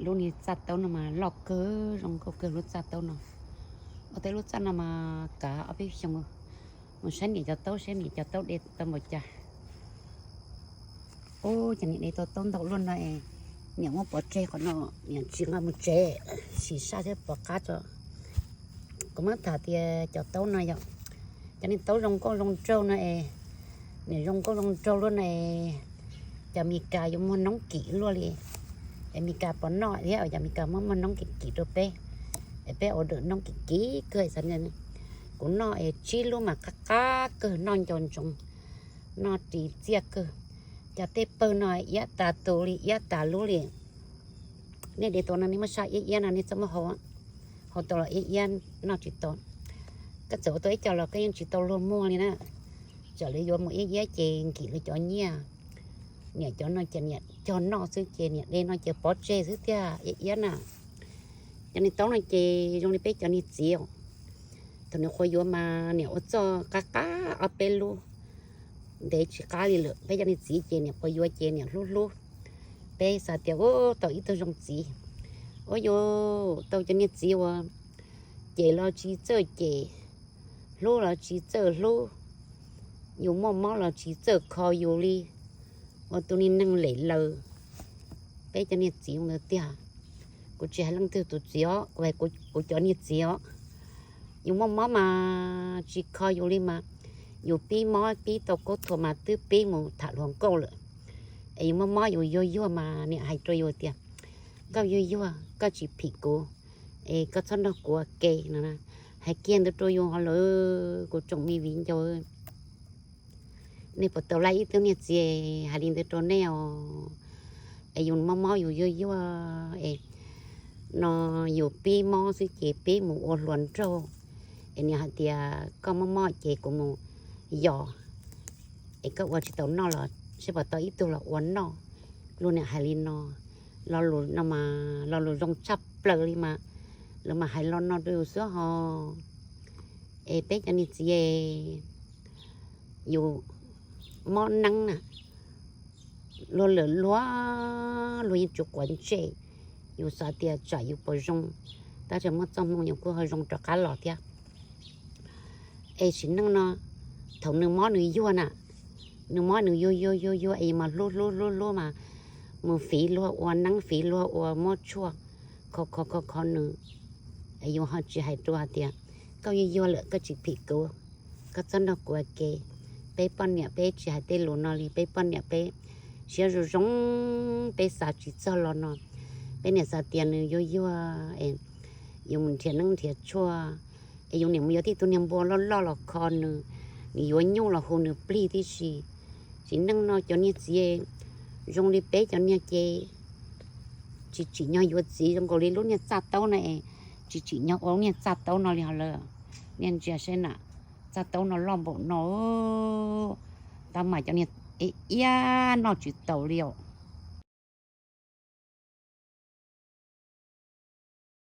Lub niag txaj taub no mas loj kawg, zoo nkauj kawg lub txaj taub no. Ua tej lub txaj no mas kav ob peb xyoo. Mus saib niam cov taub, saib niam cov taub de tau npaum cas. Ub, cas niam de tau taub ntau luaj no es, niam muab pov tseg qhov no, niam tsis nqa mus tsev, sim saj thiab pov qab tso. Kuv muab tham tias cov taub no yog cov niag taub zoo nkauj zoo nraug no es, niam zoo nkauj zoo nraug luaj no es, cov Mes Kas yuav muag noob kim luaj li. Es Mes Kas pov noj thiab, cov Mes Kas muab muag noob kim kim rau peb, es peb ua dawm noob kim kim kawg xav. Kuv noj es tsib lub mas qab qab kawg, noj nco ntsoov, noj ris txiaj kawg. Cov tej pawg no iab tas tus li, iab tas lub li. Nej de tau no nej muab saj iab iab no nej txhob muab hau, hau tau los iab iab noj tsis tau. Koj txawm ua tau ib co los koj yeej tsis tau luag muag li na. Txawm lawv yuav mus iab iab ces nkim lawv cov nyiaj. Niam cov no ces niam cog noj xwb ces niam de no ces pov tseg xwb tiag, iab iab na. Cov niag taub no ces zoo li peb cov niag txiv, thaum niam qhuav yuav mas niam ua txoj qab qab ob peb lub, ntev tsis qab li lawm. Peb cov niag txiv ces niam qhuav yuav ces niam hlub hlub. Peb xav tias ub, tau ib tug zoo txiv. Ua yus tau cov niag txiv uas cem los tsis txawj cem, hlub los tsis txawj hlub, yus muaj mob los tsis txawj kho yus li, ua tus niag neeg lem laws. Peb cov niag txiv ntawd tiag. Kuv tsis hais leej twg tus txiv os, kuv hais kuv cov niag txiv os. Yus muaj mob mas tsis kho yus li mas, yus pib mob pib tau kub thuas mas twb pib mus tham hluas nkauj lawm. Es yus muaj mob yus yuag yuag mas niam hais rau yus tias, koj yuag yuag koj tsis phim kuv, es koj txhob nrog kuv ua ke no. Hais kiag ntawd rau yus ho lawm kuv tsoom me viv ncaus. Nej puas tau laib ib tug niag txiv hais li ntawd rau nej os? Es yus mob mob yus yuag yuag es no yus pib mob xwb ces pib mus ua hluas nraug. Es niam hais tias koj mob mob ces kuv mus yos, es koj ua tsis tau noj los seb puas tau ib tug los ua noj. Luag niam hais li no, lo lus no mas lo lus zoo tshaj plaws li mas, lawv mas hais lo no rau yus xwb ho. Es peb cov niag txiv, yus mob neeb na, luag lwm luag, luag yeej tsis quav ntsej. Yus xav tias tsam yus puas zoo, tab sis muaj txoj hmoo yus kuj ho zoo rov qab los thiab. Es sim neej no, thaum nws mob nws yuag na, nws mob nws yuag yuag yuag yuag es yus mas hlub hlub hlub hlub mas mus fiv luag ua neeb, fiv luag ua muab tshuaj kho kho kho kho nws. Es yus ho tsis hais rau hais tias, koj yuag yuag lawm koj tsis phim kuv, koj txhob nrog kuv ua ke. Peb poj niam peb tsis hais tej lus no li, peb poj niam peb siab zoo zoo, peb xav tsis txog lo no. Peb niam xav tias nws yuag yuag es yus mus nrhiav neeb nrhiav tshuaj, es yus niam mus yuav tib tug niag npua loj loj los kho nws, nws yuav nyuj los hu nws plig tib si. Sim neej no cov niag txiv zoo li peb cov niag ces tsis tsim nyog yuav txiv zoo nkaus li lub niag txaj taub no es, tsis tsim nyog ua lub niag txaj taub no li ho lawm. Nej ntsia saib na, txaj taub no loj npaum no, tab mas cov niag iab noj tsis taus li os.